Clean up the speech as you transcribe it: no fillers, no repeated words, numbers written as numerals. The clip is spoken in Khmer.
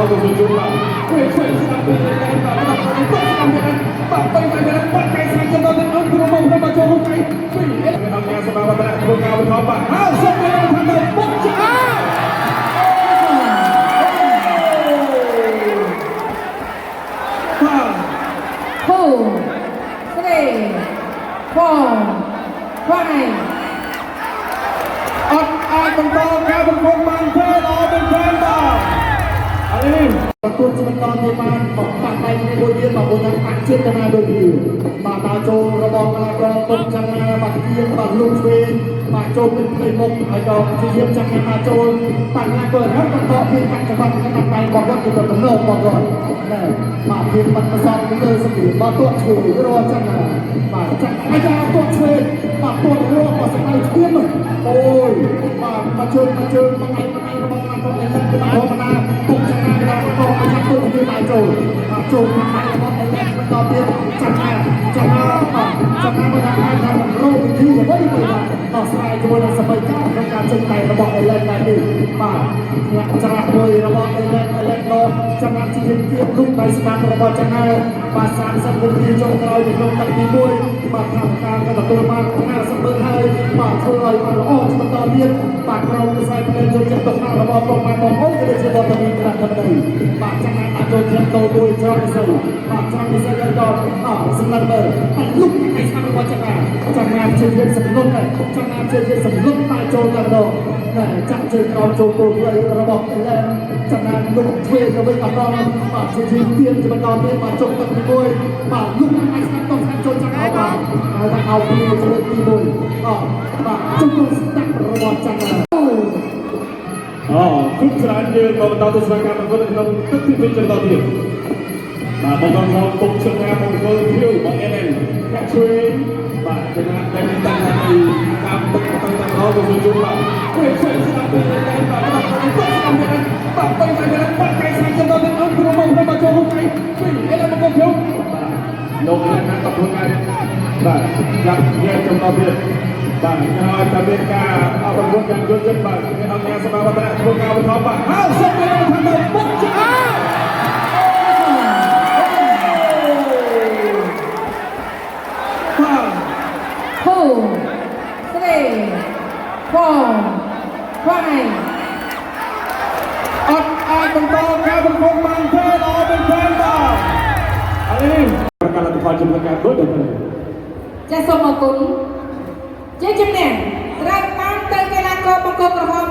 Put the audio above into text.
ដល់ទៅជួបបាទជួយជួយស្ដាប់ពីតែបាទបាទបាទស្ដាប់ពីបាទបាទបាទបាទកែស្រាចំណដល់អង្គក្រុមរបស់ចូលរួមពីពីអង្គការសមាវតនៈធ្វើការបន្តបាទហើយសូមឲ្យថាទៅបុកចាបាទ 2 3 4 5 អត់អាចបន្តការប្រកួតបានទេល្អមែនទែនបាទអរនេះ ប្រកួតជាបន្តទៀតបានបបាក់ដៃគ្នាមួយទៀតបាទបុនបាក់ជាតិណាដូចគ្នាបាទដើរចូលរបស់កីឡាករពុកចន្ទនាបាទគៀងបាទលោកឆ្វេងបាទចូលពីផ្ទៃមុខហើយក៏ជាយាមចាំណាចូលបាទកីឡាកររត់បន្តពីបាក់ចង្វាក់ក្នុងដៃរបស់គាត់គឺតំណងរបស់គាត់ណែបាទពីបាត់ប្រសពលើសពីបាទទាត់ឆ្វេងរត់ចាំណាបាទចាំអាយ៉ាទាត់ឆ្វេងបាទទាត់រត់បាទសម្ដៅឈាមអូយបាទមកជើងមកជើងមកដៃមកដៃរបស់កីឡាករអេលិតគឺបាទធម្មតាពុកចន្ទនាកីឡាករមកចាំទូទៅបាទចូលបាទចូលខាងដៃរបស់អេលិតបន្តទៀតចាំណាចាំណាបាទចាំណាមកថាថារោវិធីអ្វីមួយបាទដោះស្រាយជាមួយនឹងសម័យកាលក្នុងការចេញដៃរបស់អេលិតបែបនេះបាទអ្នកច្រាស់មួយរបស់អេលិតអេលិតនោះចំណាប់ជាទៀតលុកដៃស្ដាំរបស់ចំណាបាទ30វិនាទីចុងក្រោយនៅក្នុងទឹកទី1បាទខាងការក៏ទទួលបាន50មើលហើយបាទធ្វើឲ្យបានល្អជាបន្តទៀតបាទក្រុមខ្សែភ្នែកយកចិត្តទុកដាក់របស់ពុកម៉ែបងប្អូនក៏ដូចជាវត្តមានក្រាស់ធម្មតាបាទចំណាប់ដាក់ចូលធាក់តូមួយច្រកនិស័យបាទច្រកនិស័យឲ្យដល់អសម្រាប់មើលបាទលុកដៃស្ដាំរបស់ចំណាចំណាជាជាសម្លុតដែរចំណាជាជាសម្លុតតែចូលតែម្ដងណែចាក់ជើងក្រោមចូលគោលផ្លូវរបស់អេឡែនចំណាលុកឆ្វេងទៅវិញអត់ដល់បាទជាជាទៀនជាបន្តទៀតបាទចុងទឹកទី1បាទលុកដៃស្ដាំតស្ដាំចូលចាក់អោបាទហើយថាអោពីជលើកទី1អបាទជុំស្ដាំរបស់ចំណា អូគ្រប់ច្រើនយើងក៏បន្តទស្សនាការប្រកួតនៅក្នុងទឹកទី2បន្តទៀតបាទបងប្អូនពុកចំណាមង្គលភៀវបងអេឡែនកាក់ឆ្វេងបាទចំណាតែតាំងពីតាមទឹកទៅតាមដល់ទៅជួបបាទជួយជួយស្ដាប់ពីតែបាទបាទបាទស្ដាប់ពីបាទបាទបាទបាទកែស្រាចំណដល់អង្គក្រុមរបស់ចូលរួមពីអេឡែនមង្គលភៀវបាទលោកអ្នកណាក៏ធ្វើការបាទចាប់យកចំណទៀតបាទហើយតែមានការអបអរយ៉ាងយល់ចិត្តបាទមានអង្គការសមាវតនៈធ្វើការបន្តបាទហើយសូមឲ្យថាទៅបុកចាបាទ 2 3 4 5 អត់អាចបន្តការប្រកួតបានទេល្អមែនទែនបាទអរនេះប្រកាសលទ្ធផលជំនឿការដូចទៅ ចាសសូមអរគុណជាជំនះត្រូវបានទៅកីឡាករបង្គោលក្រហម